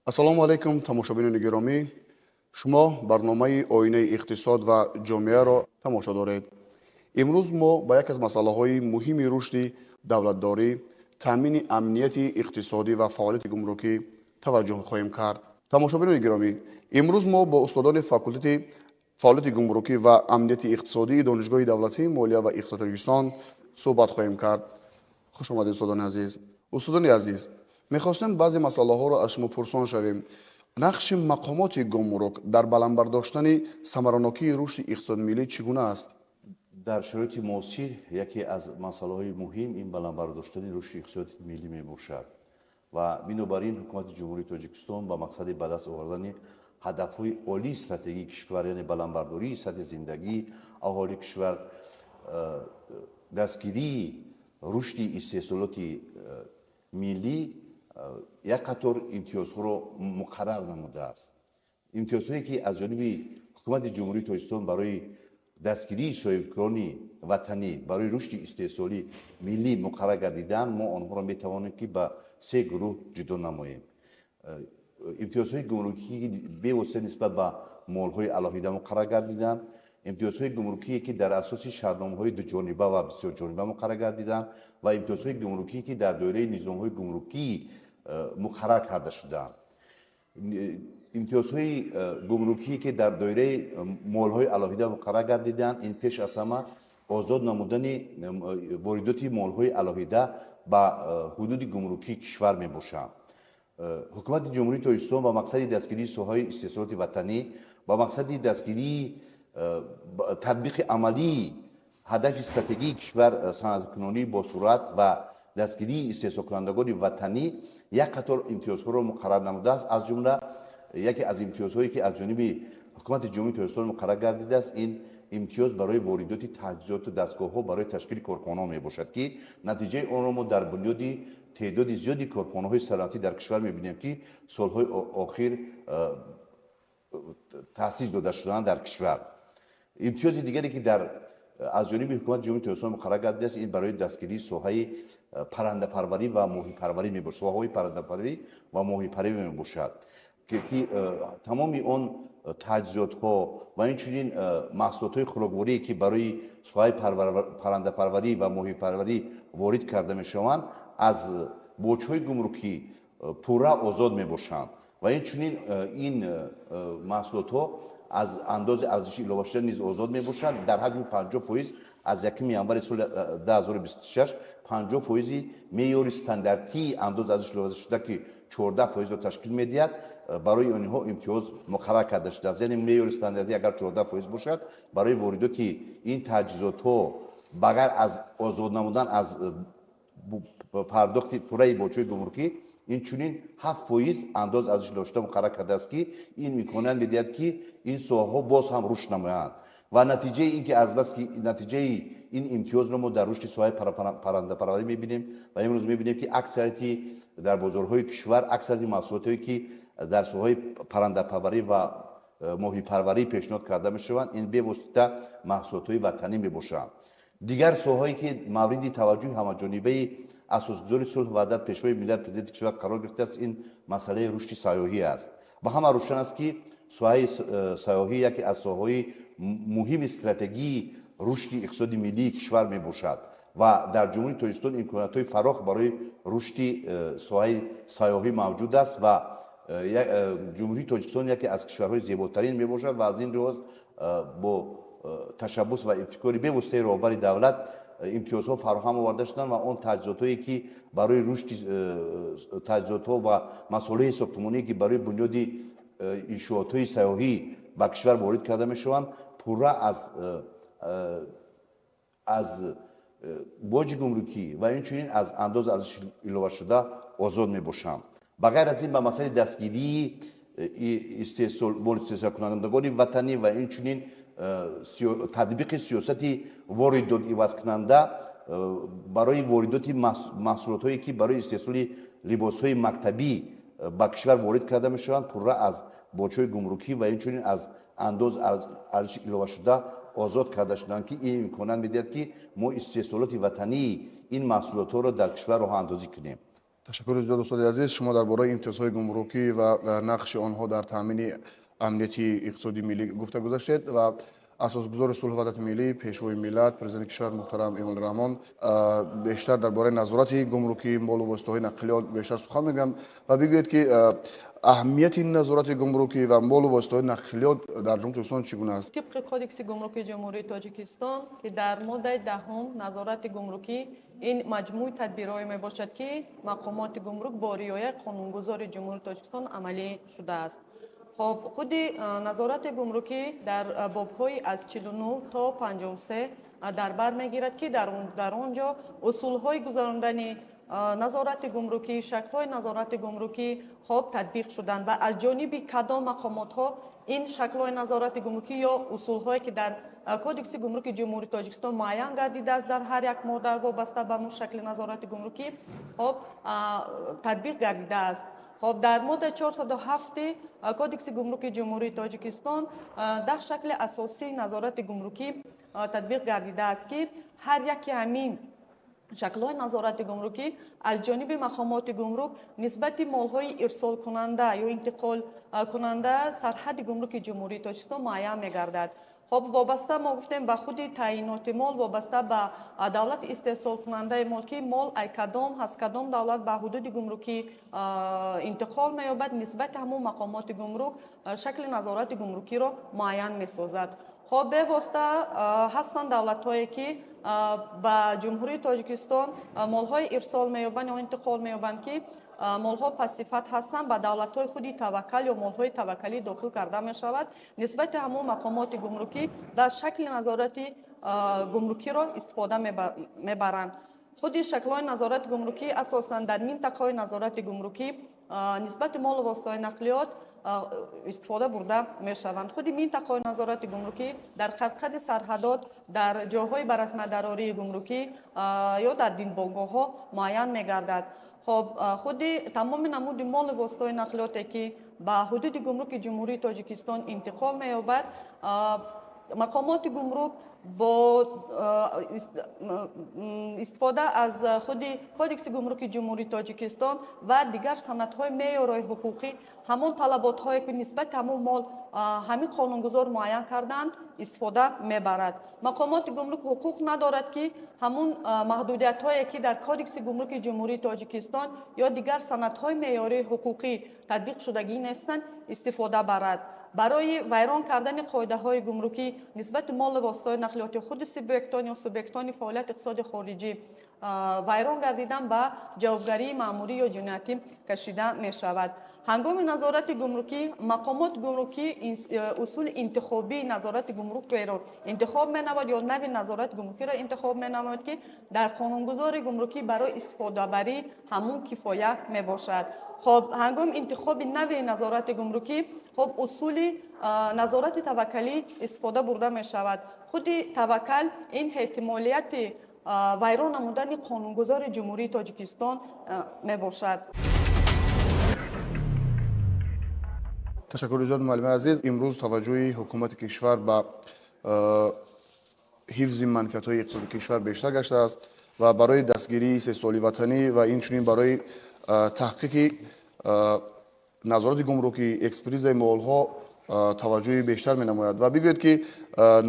Ассалому алайкум, тамошобинони гиромӣ. Шумо барномаи «Оинаи иқтисод ва ҷомеаро» тамошо доред. Имрӯз мо ба як аз масъалаҳои муҳими рушди давлатдорӣ, таъмини амнияти иқтисодӣ ва фаъолияти гумрукӣ таваҷҷӯҳ хоҳем кард. Тамошобинони гиромӣ, имрӯз мо бо устодони факултети фаъолияти гумрукӣ ва амнияти иқтисодии Донишгоҳи давлатии молия ва иқтисоди Тоҷикистон суҳбат хоҳем кард. Хуш омадед, устодони азиз. Устодони азиз, мехостем баъзе масъалаҳоро аз шумо пурсон шавем. Нақши мақомоти гумрук дар баланд бардоштани самаранокии рушди иқтисоди миллӣ чӣ гуна аст? Дар шароити муосир яке аз масъалаҳои муҳим ин баланд бардоштани рушди иқтисоди миллӣ мебошад ва бинобар ин Ҳукумати Ҷумҳурии Тоҷикистон ба мақсади ба даст овардани ҳадафҳои олии стратегии кишвар, яъне баландбардории сатҳи зиндагии аҳолии кишвар, дастгирии рушди истеҳсолоти миллӣ як қатор имтиёзҳоро муқаррар намудааст. Имтиёзҳое, ки аз ҷониби Ҳукумати Ҷумҳурии Тоҷикистон барои дастгирии соҳибкорони ватанӣ, барои рушди истеҳсолии миллӣ муқаррар гардидаанд, мо онҳоро метавонем, ки ба се гурӯҳ ҷудо намоем: имтиёзҳои гумрукӣ, бевосита нисбат ба молҳои алоҳида муқаррар гардиданд, имтиёзҳои гумрукие, ки дар асоси шартномаҳои дуҷониба ва бисёрҷониба муқаррар гардиданд, ва имтиёзҳои гумрукие, ки дар доираи низомҳои гумрукӣ муқаррар карда шудаанд. Имтиёзҳои гумрукие, ки дар доираи молҳои алоҳида муқаррар гардиданд, ин пеш аз ҳама озод намудани воридоти молҳои алоҳида ба ҳудуди гумрукии кишвар мебошанд. Ҳукумати Ҷумҳурии Тоҷикистон ба мақсади дастгирии соҳаи истеҳсолоти ватанӣ, ба мақсади дастгирии татбиқи амалии ҳадафи стратегии кишвар, саноаткунонии босуръат, ва дастгирии истеҳсолкунандагони ватанӣ як қатор имтиёзҳоро муқаррар намудааст. Аз ҷумла яке аз имтиёзҳое, ки аз ҷониби Ҳукумати Ҷумҳурии Тоҷикистон муқаррар гардидааст, ин имтиёз барои воридоти таҷҳизоту дастгоҳҳо барои ташкили корхонаҳо мебошад, ки натиҷаи онро мо дар бунёди теъдоди зиёди корхонаҳои саноатӣ дар кишвар мебинем, ки солҳои охир таъсис дода шуданд дар кишвар. Имтиёзи дигаре, ки дар аз ҷониби Ҳукумати Ҷумҳурии Тоҷикистон муқаррар гардидааст, ин барои дастгирии соҳаи паррандапарварӣ ва моҳипарварӣ мебошад, соҳаҳои паррандапарварӣ ва моҳипарварӣ мебошад, ки тамоми он таҷҳизотҳо ва инчунин маҳсулотҳои хӯрокворие, ки барои соҳаи паррандапарварӣ ва моҳипарварӣ ворид карда мешаванд, аз боҷҳои гумрукӣ пурра озод мебошанд ва инчунин ин маҳсулотҳо аз андози арзиши иловашуда низ озод мебошанд дар ҳаҷми 50%. Аз 1 январи соли 2026 50 фоизи меъёри стандартии андози арзиши иловашуда, ки 14 фоизро ташкил медиҳад, барои онҳо имтиёз муқаррар карда шудааст. Яъне меъёри стандартӣ агар 14% бошад, барои воридоти ин таҷҳизотҳо ба ғайр аз озод намудан аз пардохти пурраи боҷҳои гумрукӣ, инчунин 7% андоз арзиши иловашуда муқаррар кардааст, ки ин имконият медиҳад, ки ин соҳаҳо боз ҳам рушд намоянд. Ва натиҷаи ин ки азбаски натиҷаи ин имтиёзро мо дар рушди соҳаи паррандапарварӣ мебинем ва имрӯз мебинем, ки аксарияти дар бозорҳои кишвар аксарияти маҳсулотҳое, ки дар соҳаи паррандапарварӣ ва моҳипарварӣ пешниҳод карда мешаванд, ин бевосита маҳсулотҳои ватанӣ мебошанд. Дигар соҳае, ки мавриди таваҷҷӯҳи ҳамаҷонибаи Асосгузори сулҳу ваҳдат, Пешвои миллат, Президенти кишвар қарор гирифтааст, ин масъалаи рушди сайёҳӣ аст. Ба ҳама рӯшан аст, ки соҳаи сайёҳӣ яке аз соҳаҳои муҳими стратегии рушди иқтисоди миллии кишвар мебошад ва дар Ҷумҳурии Тоҷикистон имкониятҳои фарох барои рушди соҳаи сайёҳӣ мавҷуд аст ва Ҷумҳурии Тоҷикистон яке аз кишварҳои зеботарин мебошад ва аз ин лиҳоз бо ташаббус ва ибтикори бевоситаи роҳбари давлат имтиёзҳо фароҳам оварда шуданд ва он таҷҳизотҳое, ки барои рушди таҷҳизотҳо ва масолеҳи сохтмоние, ки барои бунёди иншоотҳои сайёҳӣ ба кишвар ворид карда мешаванд, пурра аз боҷи гумрукӣ ва инчунин аз андози арзиши иловашуда озод мебошанд. Ба ғайр аз ин, ба мақсади дастгирии истеҳсолкунандагони ватанӣ ва инчунин татбиқи сиёсати воридот ивазкунанда барои воридоти маҳсулотҳое, ки барои истеҳсоли либосҳои мактабӣ ба кишвар ворид карда мешаванд, пурра аз боҷҳои гумрукӣ ва инчунин аз андоз арзиши иловашуда озод карда шуданд, ки ин имконият медиҳад, ки мо истеҳсолоти ватании ин маҳсулотҳоро дар кишвар роҳандозӣ кунем. Ташаккури зиёд, устоди азиз. Шумо дар бораи имтиёзҳои гумрукӣ ва нақши онҳо дар таъмини амнияти иқтисодии миллӣ гуфта гузаштед ва асосгузори сулҳу ваҳдати миллӣ, пешвои миллат, президенти кишвар муҳтарам Эмомалӣ Раҳмон бештар дар бораи назорати гумрукӣ, молу воситаҳои нақлиёт бештар сухан мегӯянд ва бигӯед, ки аҳамияти назорати гумрукӣ ва молу воситаҳои нақлиёт дар Ҷумҳурии Тоҷикистон чӣ гуна аст? Тибқи Кодекси гумрукии Ҷумҳурии Тоҷикистон, ки дар моддаи 10 назорати гумрукӣ ин маҷмӯи тадбирҳое мебошад, ки мақомоти гумрук бо риояи қонунгузори Ҷумҳурии Тоҷикистон амалӣ шудааст. Хоб, худи назорати гумрукӣ дар бобҳои аз 49 то 53 дар бар мегирад, ки дар он ҷо усулҳои гузарондани назорати гумрукӣ, шаклҳои назорати гумрукӣ, хоб, татбиқ шуданд ва аз ҷониби кадом мақомотҳо ин шаклҳои назорати гумрукӣ ё усулҳое, ки дар Кодекси гумруки Ҷумҳурии Тоҷикистон муайян гардидааст, дар ҳар як модда вобаста ба шакли назорати гумрукӣ, хоб, татбиқ гардидааст. Хоб, дар моддаи 407 Кодекси гумруки Ҷумҳурии Тоҷикистон 10 шакли асосии назорати гумрукӣ татбиқ гардидааст, ки ҳар яке ҳамин шаклҳои назорати гумрукӣ аз ҷониби мақомоти гумрук нисбати молҳои ирсолкунанда ё интиқолкунанда сарҳади гумруки Ҷумҳурии Тоҷикистон муайян мегардад. Хоб, вобаста мо гуфтем ба худи таъиноти мол, вобаста ба давлати истеҳсолкунандаи мол, ки мол ай кадом аз кадом давлат ба ҳудуди гумрукӣ интиқол меёбад, нисбати ҳамон мақомоти гумрук шакли назорати гумрукиро муайян месозад. Хоб, бевосита ҳастанд давлатҳое, ки ба Ҷумҳурии Тоҷикистон молҳои ирсол меёбанд ё интиқол меёбанд, ки молҳо пастсифат ҳастанд, ба давлатҳои худи таваккал ё молҳои таваккалӣ дохил карда мешавад. Нисбати ҳамон мақомоти гумрукӣ дар шакли назорати гумрукиро истифода мебаранд. Худи шаклҳои назорати гумрукӣ асосан дар минтақаҳои назорати гумрукӣ нисбати молу воситаҳои нақлиёт истифода бурда мешаванд. Худи минтақаҳои назорати гумрукӣ дар қадқади сарҳадот, дар ҷойҳои ба расмиятдарории гумрукӣ ё дар дидбонгоҳҳо муайян мегардад. Хоб, худи тамоми намуди молу воситаҳои нақлиёте, ки ба ҳудуди гумруки Ҷумҳурии Тоҷикистон интиқол меёбад, мақомоти гумрук бо истифода аз худи Кодекси гумруки Ҷумҳурии Тоҷикистон ва дигар санадҳои меъёрҳои ҳуқуқӣ, ҳамон талаботҳое, ки нисбати ҳамон мол ҳамин қонунгузор муайян карданд, истифода мебарад. Мақомоти гумрук ҳуқуқ надорад, ки ҳамун маҳдудиятҳое, ки дар Кодекси гумруки Ҷумҳурии Тоҷикистон ё дигар санадҳои меъёрии ҳуқуқӣ татбиқ шудагӣ нестанд, истифода барад. Барои вайрон кардани қоидаҳои гумрукӣ нисбати молу воситаҳои нақлиёти худи субъектон ё субъектони фаъолияти иқтисоди хориҷӣ вайрон гардидан ба ҷавобгарии маъмурӣ ё ҷиноятӣ кашида мешавад. Ҳангоми назорати гумрукӣ мақомоти гумрукӣ усули интихобии назорати гумрукиро интихоб менамояд ё нави назорати гумрукиро интихоб менамояд, ки дар қонунгузори гумрукӣ барои истифодабарӣ ҳамун кифоя мебошад. Хоб, ҳангоми интихоби нави назорати гумрукӣ, хоб, усули назорати таваккалӣ истифода бурда мешавад. Худи таваккал ин эҳтимолияти вайрон намудани қонунгузори Ҷумҳурии Тоҷикистон мебошад. Ташаккури зиёд, муаллими азиз. Имрӯз таваҷҷӯҳи ҳукумати кишвар ба ҳифзи манфиатҳои иқтисоди кишвар бештар гаштааст ва барои дастгирии истеҳсоли ватанӣ ва инчунин барои таҳқиқи назорати гумрукӣ, экспертизаи молҳо таваҷҷӯҳи бештар менамояд. Ва бигӯед, ки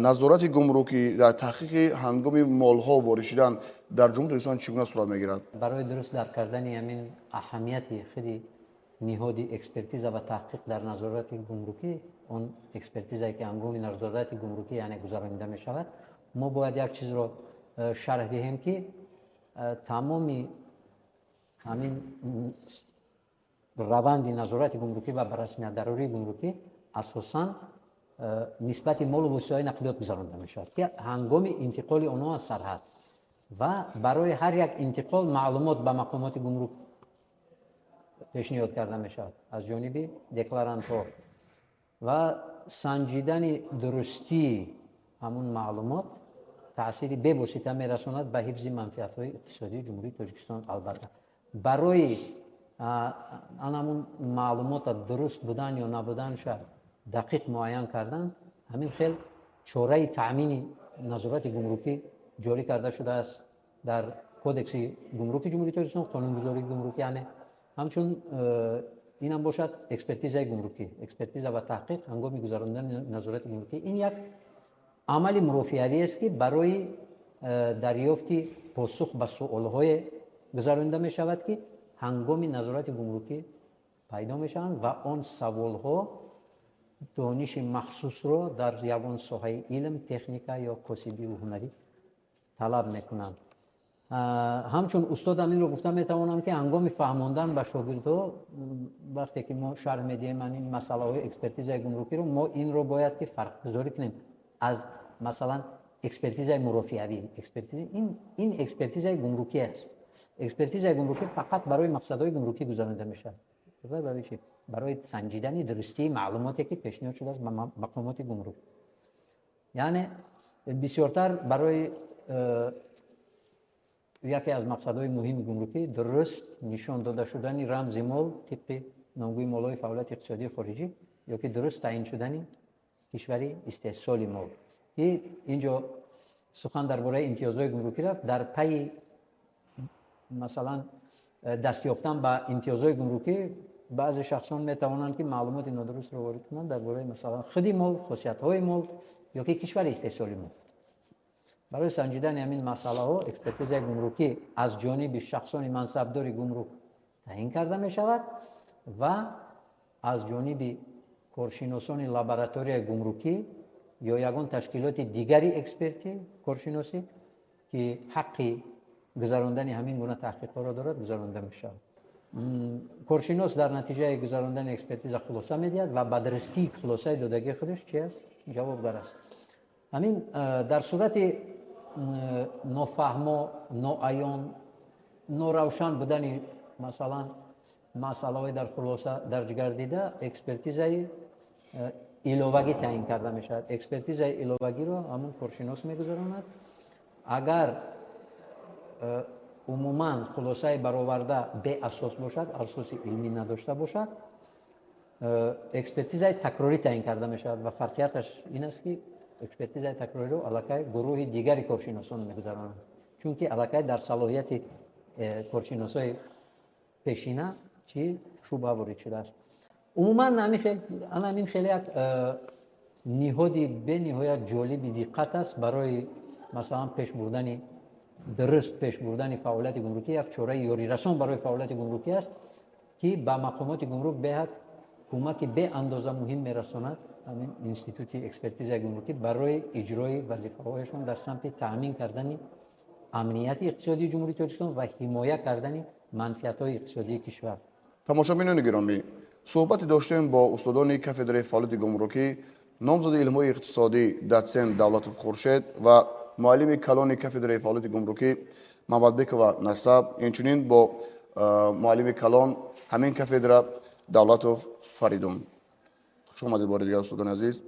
назорати гумрукӣ дар таҳқиқи ҳангоми молҳо ворид шудан дар Ҷумҳурии Тоҷикистон чӣ гуна сурат мегирад? Барои дуруст дарк кардани ҳамин аҳамияти худи ниҳоди экспертиза ва таҳқиқ дар назорати гумрукӣ, он экспертизае, ки ҳангоми назорати гумрукӣ, яъне, гузаронида мешавад, мо бояд як чизро шарҳ диҳем, ки тамоми ҳамин раванди назорати гумрукӣ ва ба расмиятдарории гумрукӣ асосан нисбати молу воситаҳои нақлиёт гузаронида мешавад, ки ҳангоми интиқоли онҳо аз сарҳад, ва барои ҳар як интиқол маълумот ба мақомоти гумрук пешниҳод карда мешавад аз ҷониби декларантҳо ва санҷидани дурустии ҳамун маълумот таъсири бевосита мерасонад ба ҳифзи манфиатҳои иқтисодии Ҷумҳурии Тоҷикистон. Албатта, барои ан ҳамун маълумота дуруст будан ё набуданша дақиқ муайян кардан, ҳамин хел чораи таъмини назорати гумрукӣ ҷорӣ карда шудааст дар Кодекси гумруки Ҷумҳурии Тоҷикистон, қонунгузории гумрукӣ, яъне ҳамчун инам бошад экспертизаи гумрукӣ, экспертиза ва таҳқиқ ҳангоми гузарондани назорати гумрукӣ. Ин як амали мурофиавӣ аст, ки барои дарёфти посух ба суолҳое гузаронида мешавад, ки ҳангоми назорати гумрукӣ пайдо мешаванд ва он саволҳо дониши махсусро дар ягон соҳаи илм, техника ё косибиву ҳунарӣ талаб мекунанд. Ҳамчун устодам инро гуфта метавонам, ки ҳангоми фаҳмондан ба шогирдҳо, вақте ки мо шарҳ медиҳем ин масъалаҳои экспертизаи гумрукиро, мо инро бояд ки фарқгузорӣ кунем аз, масалан, экспертизаи мурофиавӣ. Ин экспертизаи гумрукӣ аст. Экспертизаи гумрукӣ фақат барои мақсадҳои гумрукӣ гузаронида мешавад. Барои чи? Барои санҷидани дурустии маълумоте, ки пешниҳод шудааст ба мақомоти гумрук. Яъне бисёртар барои яке аз мақсадҳои муҳими гумрукӣ дуруст нишон дода шудани рамзи мол тибқи номгӯи молҳои фаъолияти иқтисодии хориҷӣ ё ки дуруст таъин шудани кишвари истеҳсоли мол. Ки инҷо сухан дар бораи имтиёзҳои гумрукӣ рафт. Дар пайи, масалан, даст ёфтан ба имтиёзҳои гумрукӣ баъзе шахсон метавонанд, ки маълумоти нодурустро ворид кунанд дар бораи, масалан, худи мол, хосиятҳои мол ё ки кишвари истеҳсоли мол. Барои санҷидани ҳамин масъалаҳо экспертизаи гумрукӣ аз ҷониби шахсони мансабдори гумрук таъин карда мешавад ва аз ҷониби коршиносони лабораторияи гумрукӣ ё ягон ташкилоти дигари экспертӣ коршиносӣ, ки ҳаққи гузарондани ҳамин гуна таҳқиқҳоро дорад, гузаронда мешавад. Коршинос дар натиҷаи гузарондани экспертиза хулоса медиҳад ва ба дурустии хулосаи додагии худаш чи аст, ҷавобгар аст. Ҳамин дар сурати нофаҳмо, ноаён, норавшан будани, масалан, масъалаҳои дар хулоса дарҷ гардида экспертизаи иловагӣ таъин карда мешавад. Экспертизаи иловагиро ҳамун коршинос мегузаронад. Агар умуман хулосаи бароварда беасос бошад, асоси илмӣ надошта бошад, экспертизаи такрорӣ таъин карда мешавад ва фарқияташ ин аст, ки экспертизаи такрориро аллакай гурӯҳи дигари коршиносон мегузаронанд, чунки аллакай дар салоҳияти коршиносои пешина чӣ шубҳа ворид шудааст. Умуман ҳамин хеле як ниҳоди бениҳоят ҷолиби диққат аст барои, масалан, пешбурдани дуруст, пешбурдани фаъолияти гумрукӣ. Як чораи ёрирасон барои фаъолияти гумрукӣ аст, ки ба мақомоти гумрук беҳад кӯмаки беандоза муҳим мерасонад ҳамин институти экспертизаи гумрукӣ барои иҷрои вазифаҳояшон дар самти таъмин кардани амнияти иқтисодии Ҷумҳурии Тоҷикистон ва ҳимоя кардани манфиатҳои иқтисодии кишвар. Тамошобинони гиромӣ, суҳбате доштем бо устодони кафедраи фаъолияти гумрукӣ, номзади илмҳои иқтисодӣ, дотсент Давлатов Хуршед ва муаллими калони кафедраи фаъолияти гумрукӣ Мамадбекова Насаб, инчунин бо муаллими калон ҳамин кафедра Давлатов Фаридун. Хуш омадед бори дигар, устодони азиз.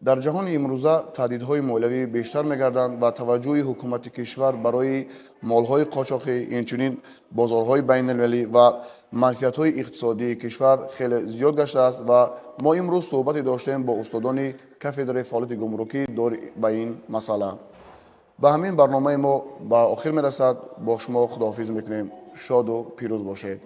Дар ҷаҳони имрӯза таҳдидҳои молиявӣ бештар мегарданд ва таваҷҷӯҳи ҳукумати кишвар барои молҳои қочоқӣ, инчунин бозорҳои байналмилалӣ ва манфиатҳои иқтисодии кишвар хеле зиёд гаштааст ва мо имрӯз суҳбате доштем бо устодони кафедраи фаъолияти гумрукӣ доир ба ин масъала. Ба ҳамин барномаи мо ба охир мерасад. Бо шумо худоҳофиз мекунем. Шоду пирӯз бошед.